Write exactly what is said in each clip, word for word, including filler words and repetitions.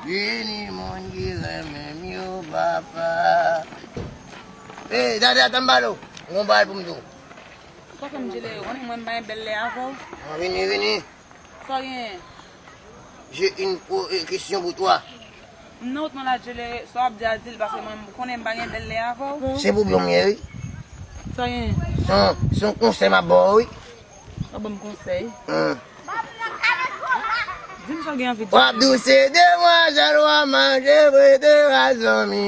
Vini moun ki renmen m yo, papa. Ey, Dada, tann balo. Mwen bay pou m di w. Ou pa fè m jele, ou konnen mwen m pa gen bèl lè avè w. An, vini, vini. Sa w genyen? J'ai une po- euh, question pour toi. M nan wout mwen la, jele, sa w ap di a, di l, paske mwen m konnen m pa gen bèl lè avè w. Se pou byen m ye, wi. Sa w genyen? Se yon, se yon konsèy m ap ba w, wi. W ap ban m konsèy? Hmm. Di m sa w gen anvi di. W ap di w se demwazèl w ap mache prete rat zanmi.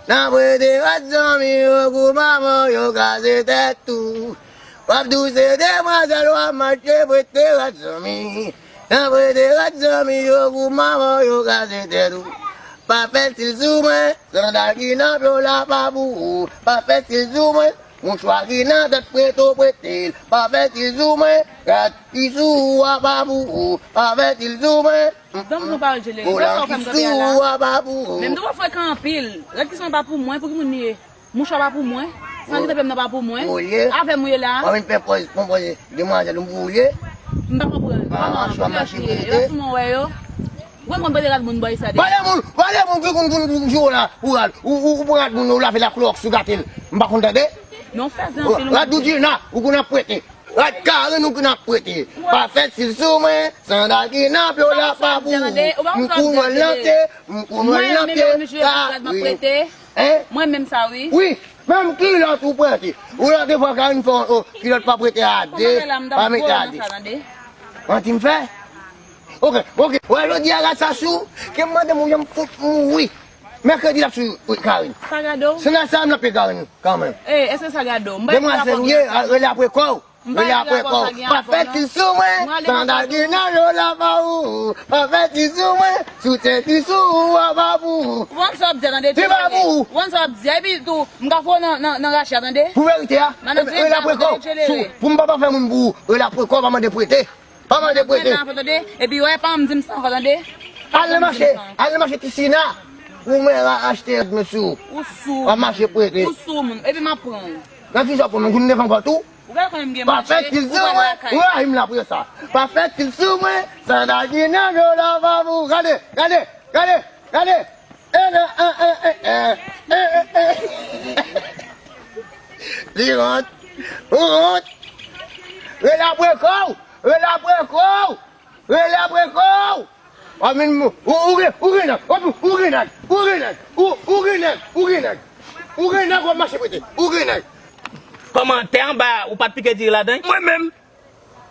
Nan prete rat zanmi yo, gouman yo kraze tèt tou. W ap di w se demwazèl w ap mache prete rat zanmi. Nan prete rat zanmi yo, gouman yo kraze tèt tou. Pa fè stil sou mwen, sandal ki nan pye w la pa pou ou. Pa fè stil sou mwen, mouchwa ki nan tèt prete w prete l. Pa fè stil sou mwen, rad ki sou ou a pa pou ou. Pa fè stil sou mwen. Ban m yon pawòl, jele. Kola ki sou ou a pa pou ou. Men m te wè frekan anpil. Rad ki sou mwen pa pou mwen, pou ki moun li ye? Mouchwa pa pou mwen. Sandal ki nan pye m nan pa pou mwen. Ou ye? Avè m ou ye la. Mwen vin fè pòz, pran pòz demwazèl, m pou ou ye? M pa konprann. Mouchwa mache prete. E pa sou mwen w wè yo. Ou konn konn prete rad moun bò isi a deja. Pale moun, pale moun ki konn konn konn jou la, ou rad, ou, ou, ou pran rad moun, ou lave la klowòks ou gate l. M pa konn tande. Non, fè zan anpil. Rad Doudjina, ou konn ap prete. Rad Karin, ou konn ap prete. Pa fè stil sou mwen, sandal ki nan pye w la pa pou ou. M kou mwen nan pye, m kou mwen nan pye, Karin. Hein? Mwen menm sa, wi. Wi, menm kilòt ou prete. Ou la defwa Karin fè yon kilòt pa prete a de, pa mete a de. Manti m fè? Ok, ok. Wè jodi a rad sa sou, ke m mande m jan m fout mouri. Mèkredi l ap sou, wi, Karin. Sa gade w? Se nan sa m nan pye Karin, kanmenm. E, èske sa gade w? Demwazèl ou ye, rele apre kò w. Rele apre kò w. Pa fè stil sou mwen, sandal ki nan pye w la pa pou ou. Pa fè stil sou mwen, soutyen ki sou ou a pa pou ou. Ou konn sa w ap di a, tande. Li pa pou ou. Ou konn sa w ap di a, epi tou, m ka fè w nan, nan, nan rache a, tande. Pou verite a, rele apre kò w. Pou m pa pa fè moun pou ou, rele apre kò w, pa mande prete. Pa mande prete. Mwen nan fò, tande. Epi, wè, pa m di m sa ankò, tande. Al nan mache, al nan mache Tisina. Ou mwen achte rad mwen sou ou. Ou sou. W ap mache prete. Ou sou, moun. Epi m ap pran w. Nan kisa w pran m? Ou vin devan pòt ou? Ou gade kòman m gen mache, ou pral lakay. Pa fè stil sou mwen, ou rayi m la pou sa. Pa fè stil sou mwen, sandal ki nan pye w la pa pou ou. Gade, gade, gade, gade. E nan, e, e, e, e, e, e. Li wont, ou wont. Rele apre kò w, rele apre kò w, rele apre kò w. W ap vin, ou, ou gen, ou gen nèg, w ap, ou gen nèg, ou gen nèg, ou, ou gen nèg, ou gen nèg. Ou gen nèg, w ap mache prete, ou gen nèg. Kòman, tè anba, ou pa t pike diri ladan? Mwen menm,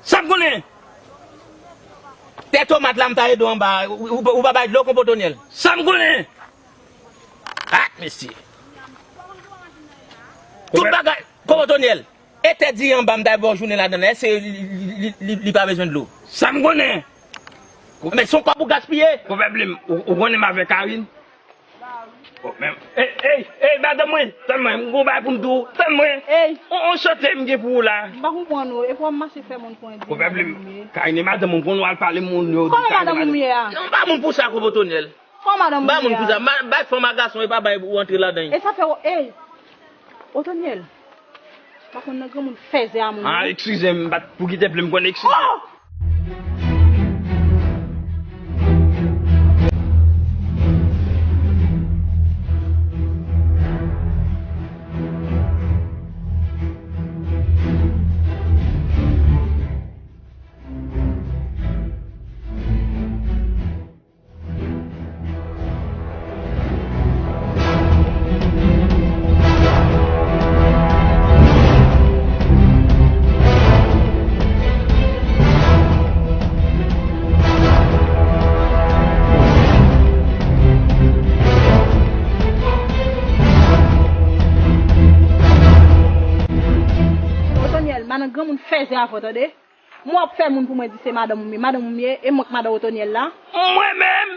sa m konnen. Tè tomat la, m ta ede w anba, ou, ou, ou pa bay dlo, Konpotonyèl? Sa m konnen. Ah, mesye. Tout bagay, Konpotonyèl. E tè diri anba m ta ba w jounen ladan l, èske li, li, li, li, li pa bezwen dlo? Sa m konnen. Men se yon kòb ou gaspiye. Konpè Plim, ou, ou konnen m avèk Karine? Oh, men, ey, ey, ey, madanm mwen, tann mwen, m gon bagay pou m di w, tann mwen. Ey. On, on chante m gen pou ou la. M pa konprann ou, epi w ap mache fè moun pran di. Konpè Plim, Karine e madanm mwen, m konnen w al pale moun yo. Kòman madanm ou m ye a? Non, m pa moun pou sa, Konpotonyèl. Kòman madanm ou m ye a? M pa moun pou sa, bay fanm a gason, e pa bay ou antre ladan l. E sa fè w, ey. Otonyèl, pa konn nan granmoun fèzè a moun. Ah, eskize m, m pa t pou kite plim, m konnen, eskize. Oh! Otonyèl, pa nan granmoun fèzè avè w, tande? Mwen w ap fè moun pou mwen di se madanm ou m ye. Madanm ou m ye, e mwen k madan Otonyèl la. Mwen menm?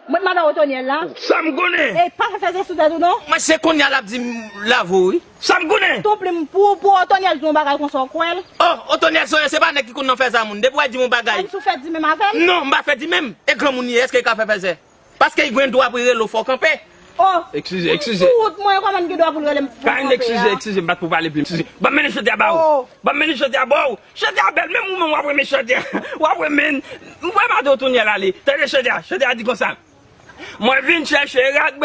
Mwen k madan Otonyèl la. Sa m konnen? E pa fè fèzè sou tèt ou non. Mwen se kounye a l ap di m lave w wi. Sa m konnen? Tou plim pou, pou Otonyèl di yon bagay konsa w kwè l? Oh, Otonyèl se, se pa nèg ki konn nan fèzè a moun. Depi w wè l di m yon bagay. Menm si w fè di menm avè l? Non, m pa fè di menm. E granmoun li ye, èske l ka fè fèzè? Paske li gen dwa pou li rele w fè w kanpe. Oh! Eskize, eskize. Tout mwen, kòman l gen dwa pou l rele m fè w kanpe a? Karine, eskize, eskize, m pa t pou pale plim. Eskize. Ban m mennen chante a ba w. Oh! Ban m mennen chante a ba w. Chante a bèl, menm ou menm w ap renmen chante a. W ap renmen. M wè madan Otonyèl ale. Tande chante a, chante a di konsa. Mwen vin chèche rad,